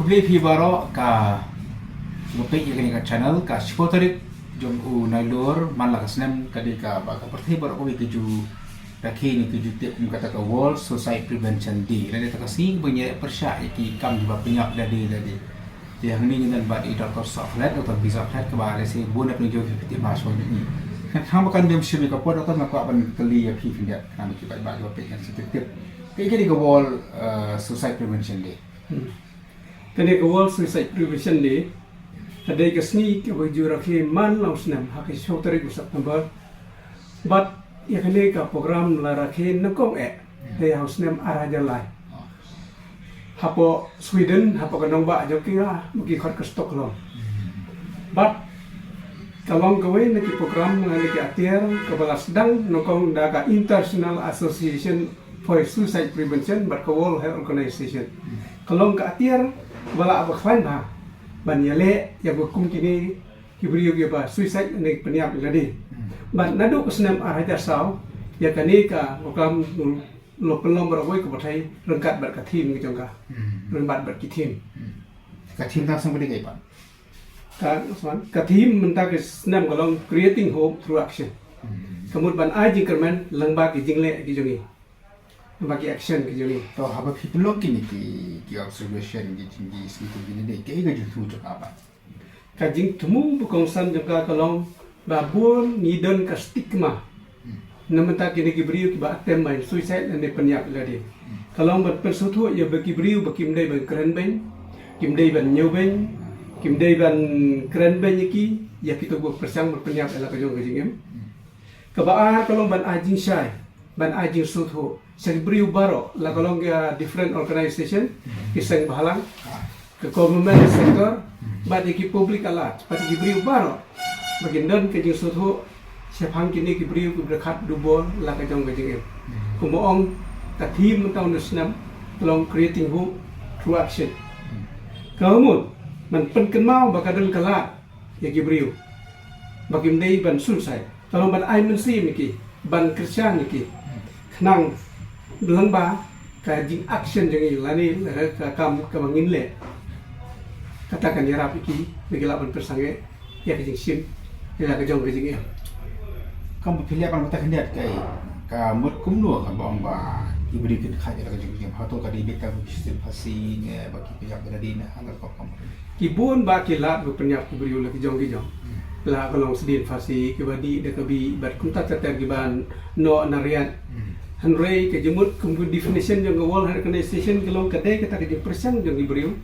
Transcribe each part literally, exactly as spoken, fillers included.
Khublei phi baroh kiba peit ïa kane ka channel. Ka shiphew tarik jong u Nailur man la ka snem ka dei kaba ka pyrthei baroh kawei ka ju rakhe ne ka ju tip kum kata ka World Suicide Prevention Day. Lada kata ka sngi ba ngi pyrshah ïa ki kam kiba pynïap ïa lade ïa lade. Te hangne ngi don bad i Doctor Sohkhlet, Doctor B Sohkhlet, kaba lehse bun na pynjur phi tip bha shuwa ïa ngi. Khnang ba kan ym shim ïa ka por, Doctor, nga kwah ban kylli ïa phi khyndiat, khnang ba ki paidbah kiba peit kan sa tip tip. Kaei kane ka World, eh, Suicide Prevention Day? Hmm. Kane ka World Suicide Prevention Day ka dei ka sngi kaba ju rakhe man la u snem ha ka shiphew tarik u September. Bad ïa kane ka program la rakhe nyngkong eh, dei ha u snem ar hajar lai. Hapoh Sweden, hapoh ka nongbah jong ki, ah, ba ki khot ka Stockholm. Bad ka long kawei na ki program, na ki atiar kaba la sdang nyngkong da ka International Association for Suicide Prevention bad ka World Health Organization. Ka long ka atiar kaba la bakhlaiñ bha ban ïaleh ïa ka kum kine ki briew kiba suicide ne pynïap ïa lade. Bad naduh ka snem ar hajar saw ïa kane ka program la pynlong baroh kawei ka pyrthei ryngkat bad ka theme ka jong ka. Ryngkat bad ki theme. Ka theme tang snem ba dei kaei pat? Ka, ka theme mynta ka snem ka long Creating Hope Through Action. Ka mut ban ai jingkyrmen lyngba ki jingleh ki jong ngi. Lyngba ki action ki jong ngi. To haba phi pynlong kine ki, ki observation ki jong ki, sngi kum kine, dei kaei ka jingthmu jong ka pat? Ka jingthmu ba kongsan jong ka ka long ba bun ngi don ka stigma na mynta kine ki briew kiba attempt ban suicide ne pynïap ïa lade. Ka long ban pynsngewthuh ïa ba ki briew ba kim dei ban kren beiñ, kim dei ban ñiew beiñ, kim dei ban kren beiñ ïa ki, ïa kito ba pyrshang ban pynïap ïa la ka jong ka jingim. Kaba ar ka long ban ai jingshai, ban ai jingsngewthuh sha ki briew baroh, la ka long ka different organization, ki seng bhalang, ka government sector, bad ïa ki public at large, bad ïa ki briew baroh ba kin don ka jingsngewthuh shaphang kine ki briew kiba dkhot dubor la ka jong ka jingim. Kumba ong ka theme mynta u snem ka long Creating Hope Through Action. Ka mut ban pynkynmaw ba ka don ka lad ïa ki briew ba kim dei ban suicide. Ka long ban ai mynsiem ïa ki, ban kyrshan ïa ki, khnang lyngba ka jing action jong ngi lane ka kam kaba ngin leh, kata kan ïarap ïa ki ba ki lah ban pynsangeh ïa ka jingshim ïa la ka jong ka jingim. Kam ba phi leh ban mynta khyndiat, ka mut kumno kaba ong ba ki briew kin kha ïa la ka jong ka jingim? Hato ka dei beit tang ba ki sdien phasi ne ba ki pynïap ïa lade ne ha kaba ong? Ki bun ba ki lad ba pynïap ki briew la ki jong ki jong. La ka long sdien phasi, kiba dih da ka bih bad kumta ter ter kiba noh na riat. Hynrei ka jingmut kum ka definition jong ka World Health Organization ka long ka dei kata ka jingpyrshang jong ki briew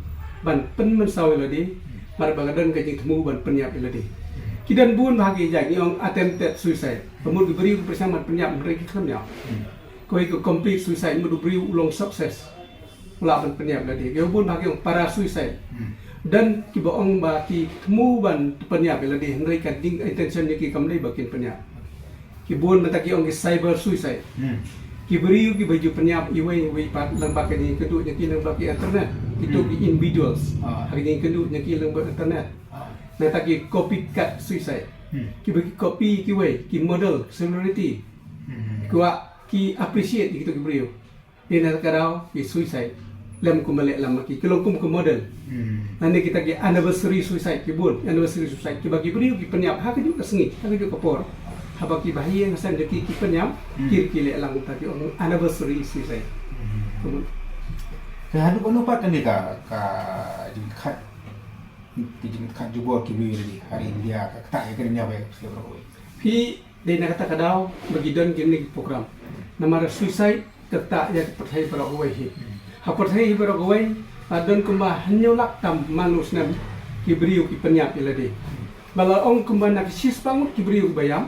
ban pynmynsaw ïa lade, bad ba ka don ka jingthmu ban pynïap ïa lade. Ki don bun ba ha ki jait ngi ong attempted suicide. Ka mut ki briew ki pyrshang ban pynïap hynrei ki khlem ïap. Kawei ka complete suicide, mut u briew u long success, u lah ban pynïap ïa lade. Ki bun ba ki ong para suicide. Don kiba ong ba ki thmu ban pynïap ïa lade hynrei ka jing intention jong ki kam dei ba kin pynïap. Ki bun mynta ki ong ki cyber suicide. Ki briew kiba ju pynïap iwei iwei pat lyngba ka jingïakynduh jong ki lyngba ki internet. Kito ki individuals ha ka jingïakynduh jong ki lyngba internet. Nangta ki copycat suicide. Kiba ki copy kiwei, ki model, celebrity. Ki kwah ki appreciate ïa kito ki briew. Dei na kata ka daw ki suicide lem kumba leh lam ki, ki long kum ka model. Lane kita ki anniversary suicide, ki bun anniversary suicide, kiba ki briew ki pynïap ha kajuh ka sngi, ha kajuh ka por. Haba kiba ha ïing ha sem jong ki ki pynïap, ki, ki leh lam kita ki ong anniversary suicide. Kumno? Te haduh katno pat kane ka, ka jingkhat, ka jingkhat jubor ki briew ïa lade ha India, ka ktah ïa ka dunya ba ïa ka pyrthei baroh kawei? Phi, dei na kata ka daw ba ki don kine ki program. Namar suicide ka ktah ïa ka pyrthei baroh kawei hi. Ha pyrthei baroh kawei la don kumba hynñiew lak tam man u snem ki briew ki pynïap ïa lade. Ba la ong kumba na ki shispah ngut ki briew ba ïap,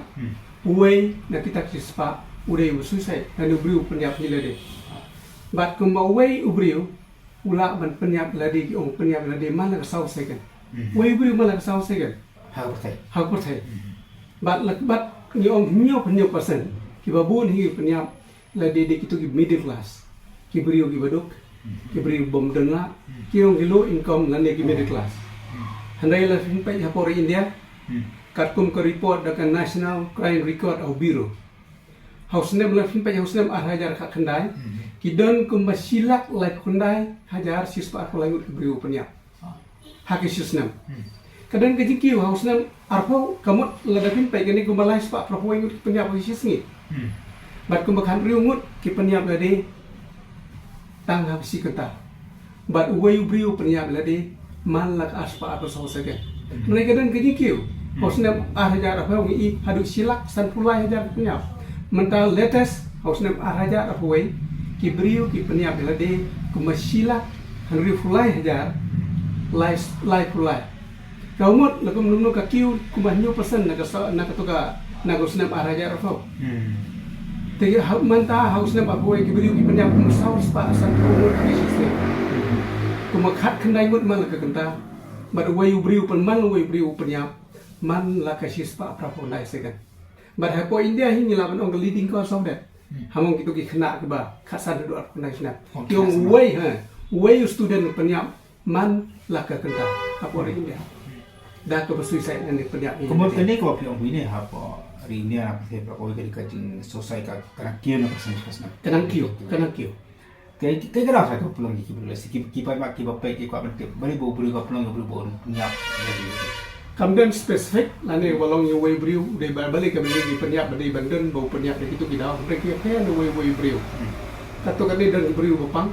uwei na kita ki shispah u dei u suicide, lane u briew u pynïap ïa lade. Bad kumba uwei u briew u lah ban pynïap ïa lade, ki ong pynïap ïa lade man la ka saw second. Uwei u briew man la ka saw second. Ha ka pyrthei. Ha ka pyrthei. Bad la, bad ngi ong hynñiew, hynñiew percent kiba bun hi ki pynïap ïa lade dei kito ki middle class. Ki briew kiba duk, ki briew bym don lad, ki ong ki low income lane ki middle class. Hynrei la phin peit ha por India, katkum ka report da ka National Crime Record Bureau, ha u snem, la phin peit ha u snem ar hajar khatkhyndai, ki don kumba shi lak laiphew khyndai hajar shispah arphew lai ngut ki briew pynïap. ha ki shi snem. Hmm. Ka don ka jingkiew ha u snem arphew, ka mut lada phin peit kane kumba lai spah phraphew wei ngut ki pynïap ha ki shi sngi. Hmm. Bad kumba khathynriew ngut ki pynïap lade tang ha ka shi kynta. Bad uwei u briew u pynïap lade man la ka ar spah arphew saw second. Hmm. Hynrei ka don ka jingkiew. Hmm. Ha u snem ar hajar arphew ngi i haduh shi lak sanphew lai hajar ki pynïap. Mynta latest ha u snem ar hajar arphew wei ki briew ki pynïap lade kumba shi lak hynriewphew lai hajar lai, laiphew lai. Ka mut la kum num ka kiew kumba hynñiew percent na ka sa-, na ka tu ka, na ka u snem ar hajar arphew. Hmm. Te ha, mynta ha u snem arphew wei ki briew ki pynïap kumba saw spah sanphew ngut ha ki shi snem. Hmm. Kumba khatkhyndai ngut man la ka kynta. Bad uwei u briew pyn-, man uwei u briew u pynïap man la ka shi spah phraphew khyndai second. Bad hapoh India hi ngi lah ban ong ka leading cause of death. Hmm. Ha mong kito ki khynnah kiba khatsan haduh arphew khyndai snem. Oh, ki ong khynnah snem. Uwei, ha, uwei u student u pynïap man la ka kynta hapoh ri India. Da kaba suicide ne pynïap. Ka mut kane kaba phi ong hi ne hapoh ri India na pyrthei baroh kawei ka dei ka jingsuicide ka, ka nang kiew na ka snem ka snem. Ka nang kiew, ka nang kiew. Ka, ka, ka dei ka pynlong ki briew lehse ki, ki paidbah kiba peit ki kwah ban tip. Balei ba u briew ka pynlong, u briew ba un pynïap. Kam don specific lane ba long ïa uwei u briew, dei ba, balei ka briew ki pynïap, ba dei ban don ba u pynïap da kito ki daw. Hynrei ki ïa pynïap uwei uwei u briew. Hmm. Kato ka dei don ki briew ba pang.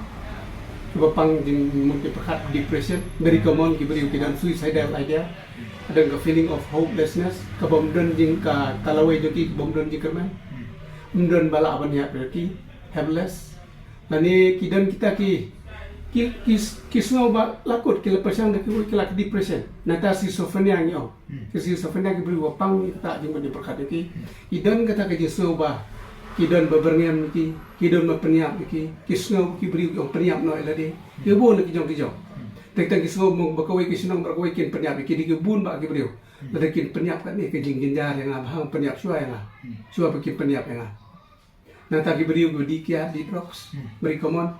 Kiba pang jingmut jingpyrkhat, depression, very common ki briew ki don suicidal idea. Don ka feeling of hopelessness, ka bym don jing ka, ka lawei jong ki, ka bym don jingkyrmen. Ym don ba lah ban ïap ïa ki, helpless. Lane ki don kita ki, ki, ki, ki sngew ba la kut, ki la pyrshang da kiwei ki la ka depression. Nangta schizophrenia ngi ong. Hmm. Ki schizophrenia ki briew ba pang ïa kata jingmut jingpyrkhat ïa ki. Hmm. Ki don kata ka jingsngew ba ki don ba byrngem ïa ki, ki don ba pynïap ïa ki, ki sngew ki briew ki ong pynïap noh ïa lade. Hmm. Ki bun na ki jong ki jong. Hmm. Teng teng ki sngew mo ba kawei ki shnong ba kawei kin pynïap ïa ki, dei ki bun ba ki briew. Hmm. Lada kin pynïap katne ka jingjynjar ïa nga, ba hang pynïap shuwa ïa nga. Hmm. Shuwa ba kin pynïap ïa nga. Nangta ki briew ki dih kiad, dih drugs. Hmm. Very common.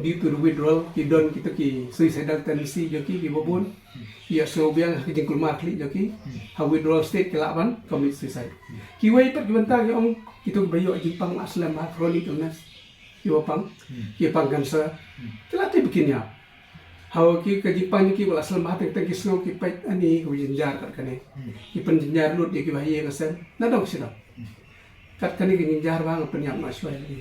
Due to the withdrawal, ki don kito ki suicidal tendency jong ki, kiba bun. Hmm. Ki ïohsngew biang ha ki jingkulmar khlieh jong ki. Hmm. Ha withdrawal state ki lah ban commit suicide. Hmm. Kiwei pat ki bynta ki ong kito kiba ïoh jingpang la slem ha chronic illness. Kiba pang, hmm, kiba pang cancer. Hmm. Ki lah tip ba kin ïap. Haba ki, ka jingpang jong ki ba la slem bha, teng teng ki sngew ki peit ani ka jynjar kat kane. Hmm. Ki pynjynjar lut ïa kiba ha ïing ha sem. Na dong shisha. Hmm. Kat kane ka jynjar ba nga pynïap noh shuwa ïa ki.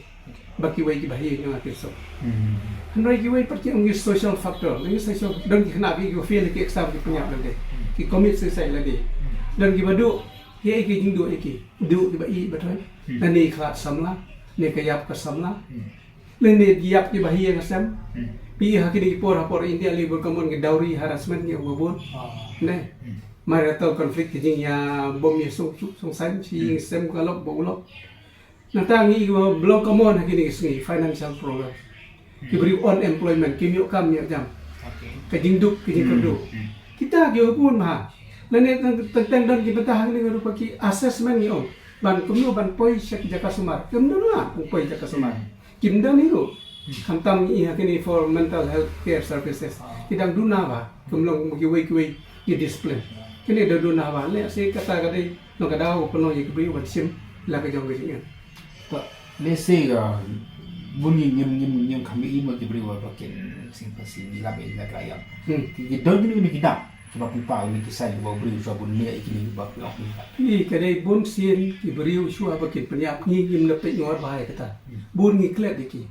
Ba kiwei kiba ha ïing jong nga kin suk. Hmm. Hynrei kiwei pat ki ong ki social factor. Ki social, don ki khynnah ki, ki fail ki exam ki pynïap lade. Hmm. Ki commit suicide lade. Hmm. Don kiba duh, ïa ki jingduh ïa ki. Duh kiba ïeit ba thoi. Hmm. Lane khlad samla, ne ka ïap ka samla. Hmm. Lane ïap kiba ha ïing ha sem. Hmm. Phi i ha kine ki por, ha por India lei bun ka mon ki dowry harassment ngi ong ba bun. Ah. Ne. Hmm. Marital conflict, ki jingïabom ïasngewsuk sngewsaiñ, shi ïing, hmm, sem ka lok ba u lok. Nangta ngi i ba long ka mon ha kine ki sngi, financial problem. Hmm. Ki briew unemployment, kim ïoh kam ïoh jam. Okay. Ka jingduk, ka jingkyrduh. Hmm. Hmm. Kita kiba bun bha. Lane teng teng don ki bynta ha kine ki rupa ki assessment ngi ong. Ban kumno ban poi sha ki jaka sumar. Kim don la ban poi jaka sumar. Hmm. Kim don hi ruh. Hmm. Khamtam ngi i ha kine for mental health care services. Ah. Ki dang duna bha. Kim long kiwei kiwei ki discipline. Kine da duna bha. Lehse kata ka dei nongkyndong ka pynlong ïa ki briew ban shim la ka jong ka jingim. To, lehse ka bun ngi ngim, ngim, ngim kham ïohi mo ki briew ba kin sngewsih, ngi lap ïa la ka ïap. Hmm. Ki, ki don kine kine ki dap. Kiba pynpaw ïa kine ki sign kiba u briew shuwa bun leh ïa kine kiba phi ong. Ïa ka dei bun sien ki briew shuwa ba kin pynïap, ngi ngim da peit ngor bha ïa kata. Hmm. Bun ngi klet ïa ki.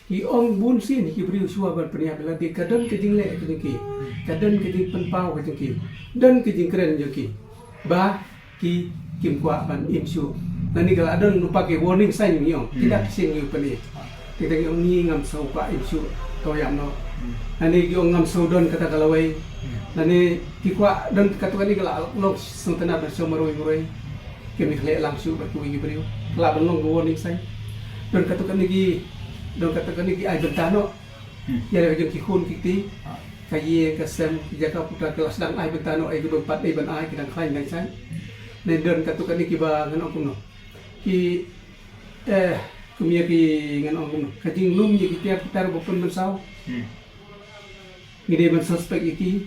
Ki ong bun sien ki briew shuwa ban pynïap ïa lade, ka don ka jingleh ka jong ki. Hmm. Ka don ka jingpynpaw ka jong ki. Don ka jingkren jong ki. Ba ki, kim kwah ban im shuh. Lane ka la don lypa ki warning sign ngi ong. Ki, hmm, dak sien ngi u pyni. Teng teng ngi ong ngi ngam sngewkwah im shuh, to ïap noh. Hmm. Lane ki ong ngam sngew don kata ka lawei. Hmm. Lane ki kwah don kata kane ka la long sngewtynnat ban shong marwei marwei. Kim ïa khleh lang shuh bad kiwei ki briew. Ka la ban long ka warning sign. Don kata kane ki, don kata kane ki ai bynta noh. Hmm. Ïa la ka jong ki khun ki kti. Ah. Ka ïing ka sem, ki jaka puta, ki la sdang ai bynta noh, ai ki bym pat dei ban ai, ki dang khlaiñ dang shaiñ. Ne don katto katne kiba ngan ong kumno. Ki, eh, kum ïa ki ngan ong kumno. Ka jinglum ïa ki tiar ki tar ba pynmynsaw. Hmm. Ngi dei ban suspect ïa ki.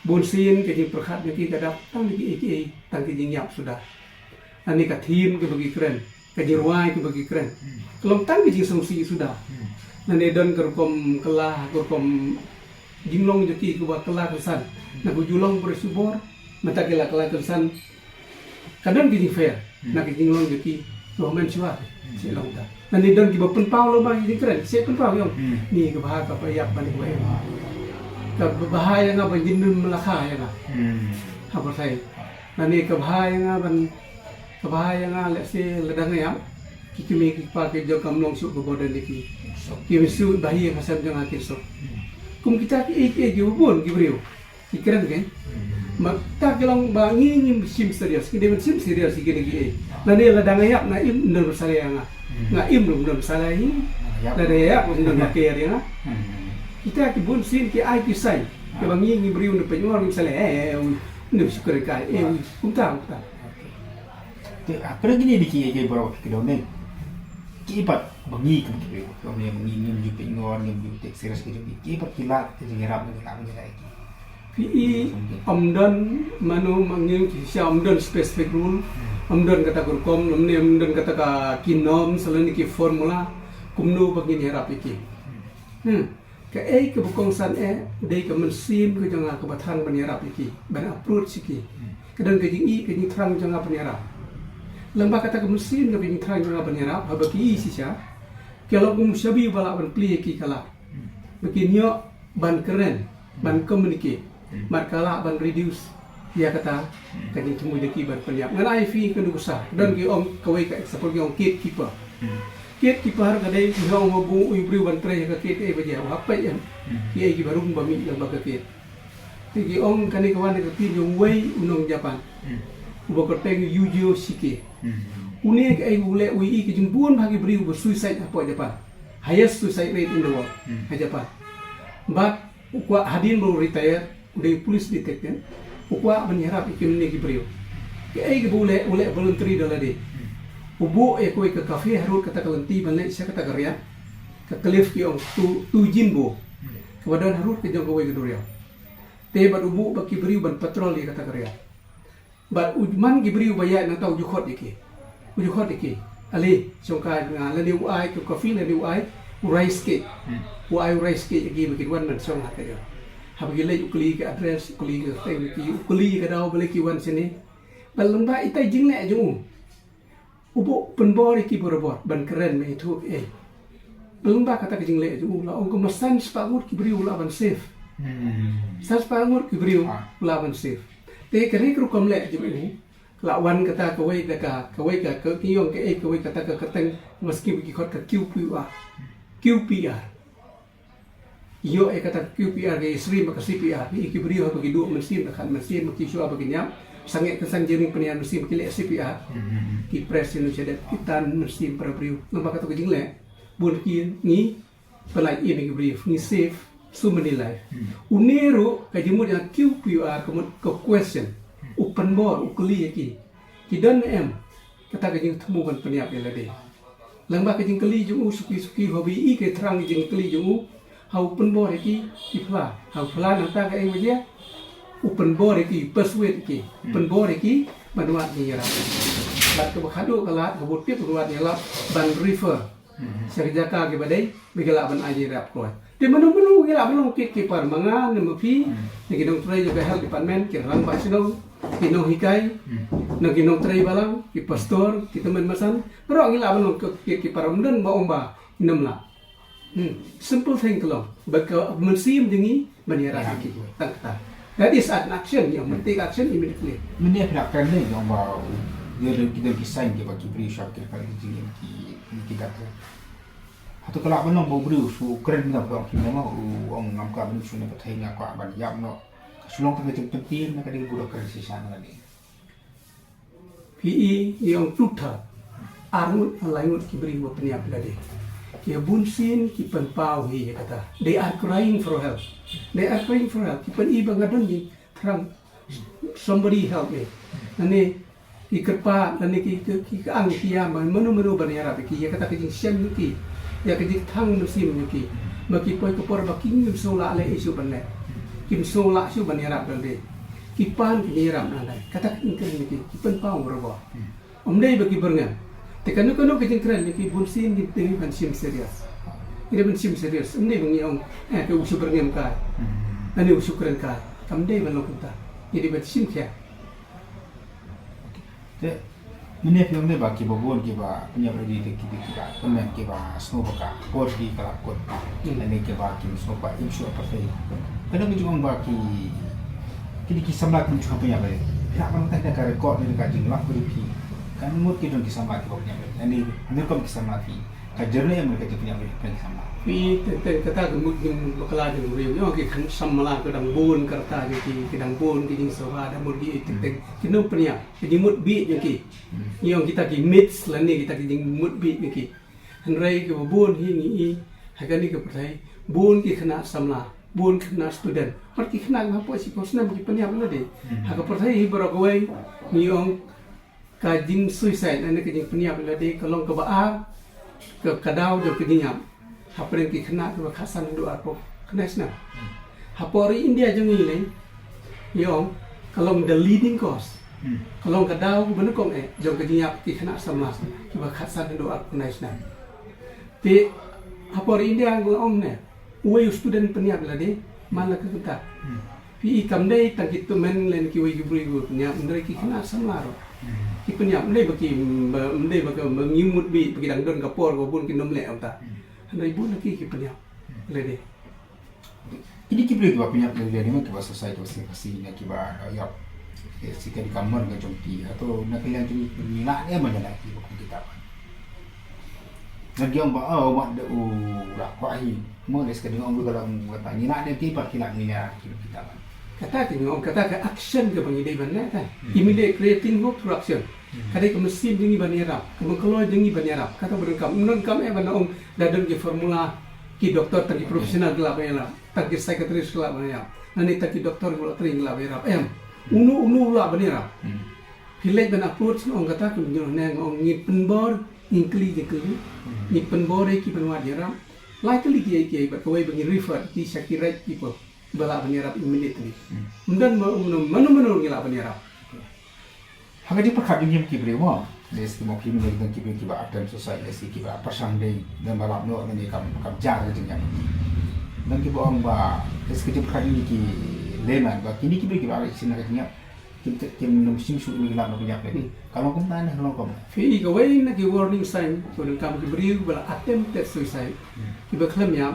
Bun sien ka jingpyrkhat ïa ki ka dap tang ïa ki, ïa ki, tang ki jingïap suda. Lane ka theme kaba ki kren, ka jingrwai kaba ki kren. Hmm. Ka long tang ka jingsngewsih suda. Hmm. Lane don ka rukom kylla, ka rukom jinglong jong ki kiba kylla kynsan. Na ka ju long bor shu bor, mynta ki la kylla kynsan. Ka don ki jingfair na ki jinglong jong ki, to men shuwa. Shi long ta. Lane don kiba pynpaw lang ba ki jingkren, shi pynpaw ïong. Ni ka bha ka ba ïap ban ko em. Ka bha ïa nga ban jin nun melakha ïa nga. Ha ba sai. Lane ka bha ïa nga ban, ka bha ïa nga, let's say, lada nga ïap, ki kmie ki kpa ki jong ka ym long shuh ka border ne ki. Ki shu ba hi ka sem jong nga ki suk. Kum kita ki ei ki ei ki bun ki briew. Ki kren ke. Ma ta ki long ba ngi ngim shim serious, ki dei ban shim serious ki ne ki ei. Lane lada nga ïap nga im, ym don ba sa leh ïa nga. Nga im ruh ym don ba sa leh ïa hi. Lada ïap ym don ba care ïa nga. Kita ki bun sien ki ai ki sign. Ki ba ngi ngi briew ne pynïor ngi sa leh, eh, eh, ui, ne shu kren kai, eh, ui, kumta, kumta. Te, ah, kren kine di ki ei ki ei baroh ki don ne. Ki pat ba ngi kum ki briew, ba ngi, ngi, ngim ju pynïor, ngim ju take serious ki jong ki. Ki pat ki lad ki jingïarap, ngi lad, ngi lad ki. Phi i, ym don mano ma ngi ki sha, ym don specific rule, ym don kata ka rukom, ym ne ym don kata ka ki norms, lane ki formula, kumno ba ngin ïarap ïa ki. Hmm. Kaei kaba kongsan eh, dei ka mynsiem ka jong nga kaba thrang ban ïarap ïa ki, ban approach ïa ki. Ka don ka jingï, ka jingthrang jong nga ban ïarap. Lyngba kata ka mynsiem ka jingthrang jong nga ban ïarap, haba ki i shisha, ka long kum shabi ba lah ban plie ïa ki ka lad. Ba kin ïoh ban kren, ban communicate. Mar ka lah ban reduce ïa kata ka jingthmu jong ki ban pynïap. Ngan ai phi kano ka sa. Don ki ong kawei ka example ki ong gatekeeper. Gatekeeper ka dei ki ong ba bun u briew ban trei ha ka gate, eh, ba jia, u hap peit em. Ki ei ki ba rung ba mih lyngba ka gate. Te ki ong kane ka wan ka ktien jong uwei u nong Japan. Uba kyrteng Yujiro Shiki. Une ka ei u leh u ïohi ka jingbun bha ki briew ba suicide hapoh Japan. Highest suicide rate in the world ha Japan. But u kwah hadien ba u retire, u dei police detective, u kwah ban ïarap ïa kine ki briew. Kaei kaba u leh, u leh voluntary da lade. U buh ïa kawei ka cafe harud kata ka lynti ban leit sha kata ka riat, ka cliff ki ong Tu, Tujinbo. Kaba don harud ka jong kawei ka duriaw. Te bad u buh ba ki briew ban patrol ïa kata ka riat. Bad u man ki briew ba ïaid nangta u ju khot ïa ki. U ju khot ïa ki. Ale, shong kai bad nga, lane u ai ka coffee, lane u ai u rice cake. U ai u rice cake ïa ki ba kin wan ban shong ha ka jong. Haba ki leit u kylli ka address, u kylli ka thing ïa ki, u kylli ka daw balei ki wan shane. Bad lyngba itai jingleh jong u. U buh pynbor ïa ki barabor, ban kren me ithuh eh. Lyngba kata ka jingleh jong u la ong kumba san spah ngut ki briew u lah ban save. San spah ngut ki briew u lah ban save. Te kane ka rukom leh jong u, la wan kata kawei da ka, kawei ka, ka, ki ong kaei kawei kata ka kyrteng, maski ki khot ka Q P R. Q P R. Ïoh ïa kata ka Q P R ka ïasyriem bad ka C P R. Ïa ki briew haba ki duh mynsiem, da khat mynsiem, ki shuwa ba kin ïap, sangeh kynsan jingring pynïar mynsiem, ki leh C P R. Ki press ïa u shadet, ki tan mynsiem para briew. Lyngba kata ka jingleh, bun ki ngi pynlait ïa ki briew, ngi save so many life. Une ruh ka jingmut ïa Q P R ka mut ka question. U pynbor, u kylli ïa ki. Ki don ne em kata ka jingthmu ban pynïap ïa lade. Lyngba ka jingkylli jong u suki suki, haba i ka thrang ka jingkylli jong u, ha u pynbor ïa ki, ki phla. Ha u phla nangta kaei ba jia, u pynbor ïa ki, persuade ïa ki, pynbor ïa ki ban wad ïarap. Bad kaba khadduh ka lad, kaba u tip ban wad ïarap, ban refer sha ki jaka kiba dei ba ki lah ban ai ïarap kloi. Te mano mano ki lah ban long gatekeeper, ma nga ne ma phi, ne ki nongtrei jong ka health department, ki rangbah shnong, ki nonghikai, ne ki nongtrei balang, ki pastor, ki tymmen basan, baroh ngi lah ban long gatekeeper, ym don ba ong ba ngim lah. Simple thing ka long. Ba ka mynsiem jong ngi ban ïarap ïa ki. Tang kata. That is an action, ngi ong ban take action immediately. Mynne phi la kren ne, ngi ong ba u, ki don ki sign kiba ki briew shah kyrpad ki jingim ki, ki doctor. Hato ka lah ban long ba u briew shu kren na ba ki memo u ong ngam kwah ban shu na pyrthei, nga kwah ban ïap noh. Ka shu long tang ka jingpyntip ne ka dei ba u dei kren shisha na ka dei. Phi i, i ong tu thad. Ar ngut, ar lai ngut ki briew ba pynïap ïa lade. Ki bun sien ki pynpaw hi ïa kata. They are crying for help. They are crying for help. Ki pyni ba nga don jingthrang. Somebody help me. Lane ki kyrpad, lane ki, ki, ki ang ki ïam ba mano mano ban ïarap ïa ki, ïa kata ka jingshem jong ki, ïa ka jingthang mynsiem jong ki. Ba ki poi ka por ba kim sngewlah leh shuh ban leh. Kim sngewlah shuh ban ïarap ïa lade. Ki pan ki ïarap na lade. Kata ka jingkren jong ki, ki pynpaw barabor. Ym dei ba ki byrngem. Te kano kano ka jingkren jong ki bun sien ngi dei ban shim serious. Ngi dei ban shim serious. Ym dei ba ngi ong, eh, ka u shu byrngem kai. Nane u shu kren kai. Kam dei ban long kumta. Ngi dei ban shim khia. Te mynne phi ong ne ba kiba bun kiba pynïap lade te ki dei kiba kmen kiba sngew ba ka por ki ka la kut. Hmm. Lane kiba kim sngew ba im shuh pyrthei. Ka dang jong ba ki ki dei ki samla kim shuh pynïap lade. Phi hap ban tah da ka record ne ka jinglap ka dei phi. Kan mut ki don ki samla kiba pynïap lade. Lane hangno kum ki samla phi. Ka jyrngam ka jingpynïap ri pynïap samla. Phi teng teng kata ka mut jong bakla jong u briew. Ïa ki khan samla ka dang bun ka rta jong ki, ka dang bun ka jingsngewbha da mut ki teng teng ki nongpynïap. Ka jingmut bih jong ki. Hmm. Ïa kita ki myths lane kita ki jingmut bih jong ki. Hynrei kiba bun hi ngi i ha kane ka pyrthei bun ki khynnah samla, bun ki khynnah student. Bad ki khynnah hapoh shiphew snem ki pynïap lade. Hmm. Ha ka pyrthei hi baroh kawei ngi ong ka jingsuicide, lane ka jingpynïap lade ka long kaba ar ka, ka daw jong ka jingïap hapdeng ki khynnah kiba khatsan haduh arphew khyndai snem. Hapoh ri India jong ngi lei, ngi ong ka long the leading cause. Hmm. Ka long ka daw ba nyngkong eh jong ka jingïap ki khynnah samla kiba khatsan haduh arphew khyndai snem. Te hapoh ri India ngi ong ne, uwei u student pynïap lade, man la ka kynta. Hmm. Phi i kam dei tang ki tymmen lane kiwei ki briew kiba pynïap, hynrei ki khynnah samla ruh. Hmm. Ki pynïap, ym dei ba ki, ba, ym dei ba ka, ba ngi mut bih, ba ki dang don ka por, ba bun ki nym leh kumta. Hmm. Hynrei bun na ki ki pynïap. Hmm. Lade. Kine ki briew kiba pynïap lade, lade ma kiba suicide, kiba sngewsih, ne kiba, uh, ïap. Ki sngewsih ka dei ka mon ka jong ki. Hato na ka liang jong ngi, ngi lah ne em ban ïa ki ba kum kita ban. Nga ong ba, oh, wat da u la kwah hi. Mo, lei ka dei ong ba ka long kata. Ngi lah ne ki pat ki lah ngi ïa ki kita ban. Kata ka ong, kata ka action kaba ngi dei ban leh kan. Hmm. Immediate creating hope through action. Hmm. Ka dei ka mynsiem jong ngi ban ïarap, ka mynsiem jong ngi ban ïarap. Kata ba donkam, ym donkam eh ban ong da don ki formula, ki doktor tang ki professional ki lah ban ïarap, tang ki psychiatrist ki lah ban ïarap. Lane tang ki doktor ki lah train ki lah ban ïarap. Em. Uno uno u lah ban ïarap. Hmm. Phi leit ban approach, nga ong kata ka mynjur ne, nga ong ngin pynbor, ngin kylli jingkylli, hmm, ngin pynbor ïa ki ban wad ïarap. Lai kylli kiei kiei bad kawei ba ngin refer ki sha ki right people ba lah ban ïarap immediately. Hmm. Ym don ma, mano mano ngi lah ban ïarap. Ha ka jingpyrkhat jong ngi ki briew mo, lei ki mo ki briew, ki briew kiba attempt suicide, lei kiba pyrshang dei, dang ba lap noh, lane kam, kam jar ka jingïap. Dang kiba ong ba lei ka jingpyrkhat jong ngi ki layman ba kine ki briew kiba leit shisien na ka jingïap, kim, kim nym shim shuh ïa ki lad na ka jingïap lei. Hmm. Ka long kumta ne ka long kumta. Phi i kawei na ki warning sign, to donkam ki briew ba la attempted suicide. Hmm. Kiba khlem ïap,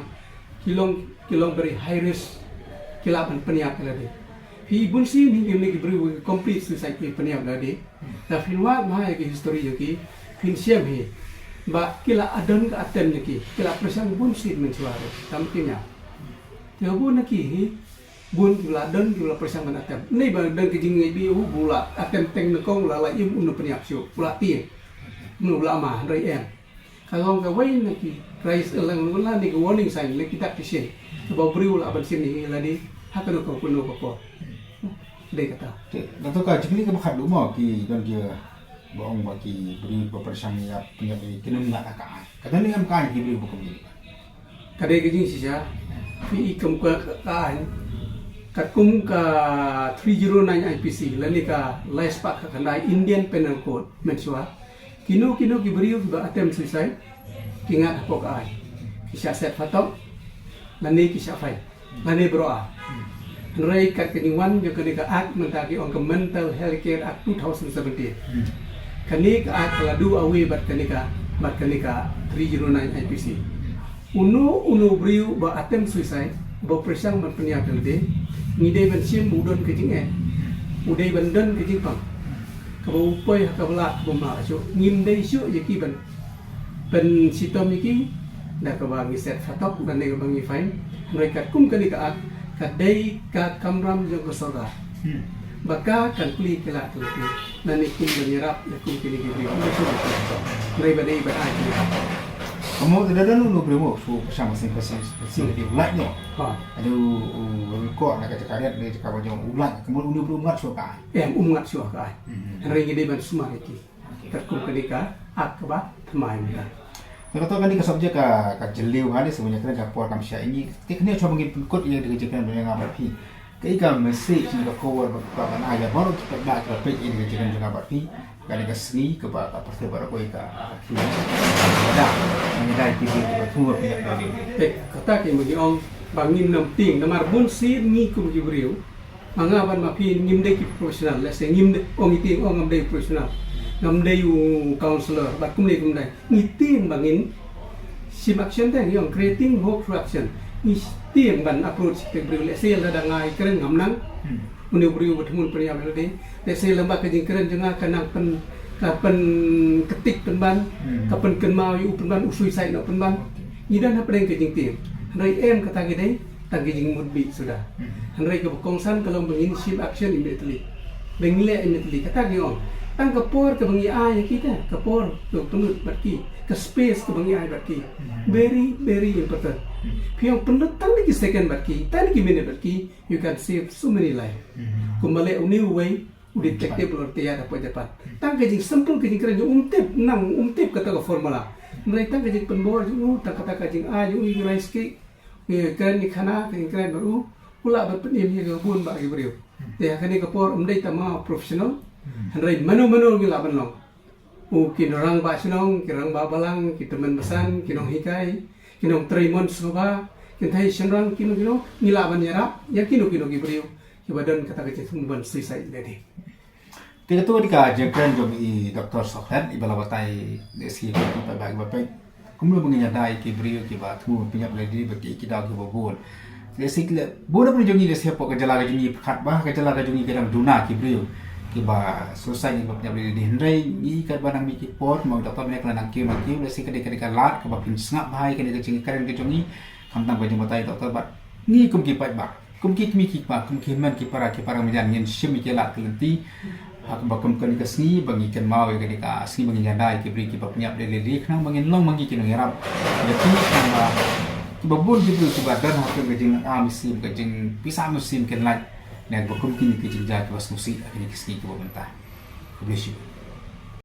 ki long, ki long very high risk, ki lah ban pynïap ïa lade. Phi i bunsien hi kine ki briew ki complete suicide ki pynïap ïa lade. Lada phin wad ma ha ïa ki history jong ki, phin shem hi ba ki la don ka attempt jong ki, ki la pyrshang bunsien mynshuwa ruh, tam ki ïap. Te bun na ki hi, bun ki la don, ki la pyrshang ban attempt. Ym dei ba don ka jingngeit bih u, u la attempt teng nyngkong, u la, la im, un pynïap shuh, u la tieng. Mano u la ma, hynrei em. Ka long kawei na ki rise alarm, lane ka warning sign, lane kita ki shisien. Kaba u briew u lah ban shim ïa lade ha kano kano ka por. Dei kata. Te, dato ka jingkylli kaba khatduh mo, ki don kiba ong ba ki briew ba pyrshang ïa pynïap, ki nym ngat ha ka aiñ. Ka don ne em ka aiñ ki briew ba kumne? Ka dei ka jingshisha. Phi i kum ka, ka aiñ, katkum ka three zero nine I P C lane ka lai spah khatkhyndai Indian Penal Code mynshuwa, kino kino ki briew kiba attempt suicide ki ngat hapoh ka aiñ, ki shah set phatok lane ki shah fain lane baroh ar. Hynrei kat ka jingwan jong kane ka Act mynta ki ong ka Mental Health Care Act two thousand seventeen. Hmm. Kane ka Act ka la duh away bad kane ka, bad kane ka three zero nine I P C. Uno uno u briew ba attempt suicide, ba pyrshang ban pynïap ïa lade, ngi dei ban shim ba u don ka jingeh, u dei ban don ka jingpang kaba u poi ha kaba lah kaba mlah shuh. Ngim dei shuh ïa ki ban pynshitom ïa ki da kaba ngi set phatok lane kaba ngi fine. Hynrei katkum kane ka Act, ka dei ka kamram jong ka sorkar. Hmm. Ba ka kan plie ki lad ki lade lane kum ban ïarap ïa kum kine ki briew. Hynrei ba dei ban ai ki lad. Ka mut da don uno u briew mo, shu pyrshang ba sing, pyrshang ba sing, u lait noh. Ha. Ade u, u, u ko na ka jaka riat, na ka jaka ba jong u lait. Ka mut uno u briew um ngat shuh ka aiñ. Em, um ngat shuh ka aiñ. Hmm. Hynrei ngi dei ban sumar ïa ki. Katkum kane ka Act kaba thymmai mynta. Te kato kane ka subject ka, ka jylliew ha ne, sngewbha ïa kane ka por kam shai ngi. Te kane shuwa ba ngin pynkut ïa ka jingkren jong nga bad phi, kaei ka message ne ka khubor ba, ba, ban ai ïa baroh ki paidbah kiba peit ïa ka jingkren jong nga bad phi. Kane ka sngi kaba ka pyrthei baroh kawei ka, ka, ki, ka da, ngi da ki briew kiba thung ba pynïap da. Te kata ka ma ngi ong, Ba ngim nang tieng, namar bun sien ngi kum ki briew. Ma nga bad ma phi ngim dei ki professional, lehse ngim dei, ong iti, ong ngam dei professional. Ngam dei u counselor, bad kumne kumne. Ngi tieng ba ngin shim action te, ngi ong creating hope through action. Ngi tieng ban approach ki briew, lehse lada nga ïakren ngam nang. Hmm. Une u briew ba thmu pynïap ïa lade. Lehse lem bad ka jingkren jong nga ka nang pyn, ka pynketik pynban, hmm, ka pynkynmaw ïa u pynban, u suicide noh pynban. Ngi don hapdeng ka jingtieng. Hynrei em kata ki dei tang ki jingmut bih suda. Hmm. Hynrei kaba kongsan ka long ba ngin shim action immediately. Ba ngin leh immediately. Kata ngi ong. Tang ka por kaba ngi ai ïa kita, ka por ka pynlut bad ki, ka space kaba ngi ai bad ki. Hmm. Very, very important. Hmm. Phi ong pynlut tang da ki second bad ki, tang da ki minute bad ki, you can save so many life. Hmm. Kumba leh une uwei u detective lor te ïa da poi da pat. Tang ka jingsimple ka jingkren jong u, um tip, nang um tip kata ka formula. Hynrei tang ka jingpynbor jong u, tang kata ka jingai jong u, u rai ski, u kren ïa khana, ka jingkren bad u, u lah ban pynim ïa ka bun bah ki briew. Te ha kane ka por um dei tang ma professional. Hmm. Hynrei mano mano ngi lah ban long. U ki nongrangbah shnong, ki rangbah balang, ki tymmen basan, ki nonghikai, ki nongtrei mon sngewbha, kynthei shynrang, kino kino, ngi lah ban ïarap ïa kino kino ki briew kiba don kata ka jingthmu ban suicide ïa lade. Te kato ka dei ka jingkren jong i Doktor Sohklet iba la batai da shi ki paidbah kiba peit. Kumno ba ngin ïada ïa ki briew kiba thmu pynïap ïa lade bad ki, ki daw kiba bun. Lehse ki la bun na pynjong ngi lehse hapoh ka jylla ka jong ngi pyrkhat ba ka jylla ka jong ngi ka dang duna ki briew kiba suicide kiba pynïap ïa lade. Hynrei ngi katba nang mih ki por, ma u doktor mynne ka la nang kiew nang kiew, lehse ka dei, ka dei ka lad kaba phin sngap bha ïa kane ka jingkren ka jong ngi. Khamtam ka jingbatai doktor bad ngi kum ki paidbah, kum ki kmie ki kpa, kum ki hynmen ki para, ki para marjan, ngin shim ïa ki lad ki lynti. Ha kaba kum kane ka sngi ba ngi kynmaw ïa kane ka sngi ba ngin ïada ïa ki briew kiba pynïap ïa lade, khnang ba ngin long ma ngi ki nongïarap ïa ki, khnang ba kiba bun ki briew kiba don ha ka jinglah mynsiem, ka jingpisa mynsiem kin lait na kaba kum kine ki jingjia kiba sngewsih ha kine ki sngi kiba mynta. God bless you.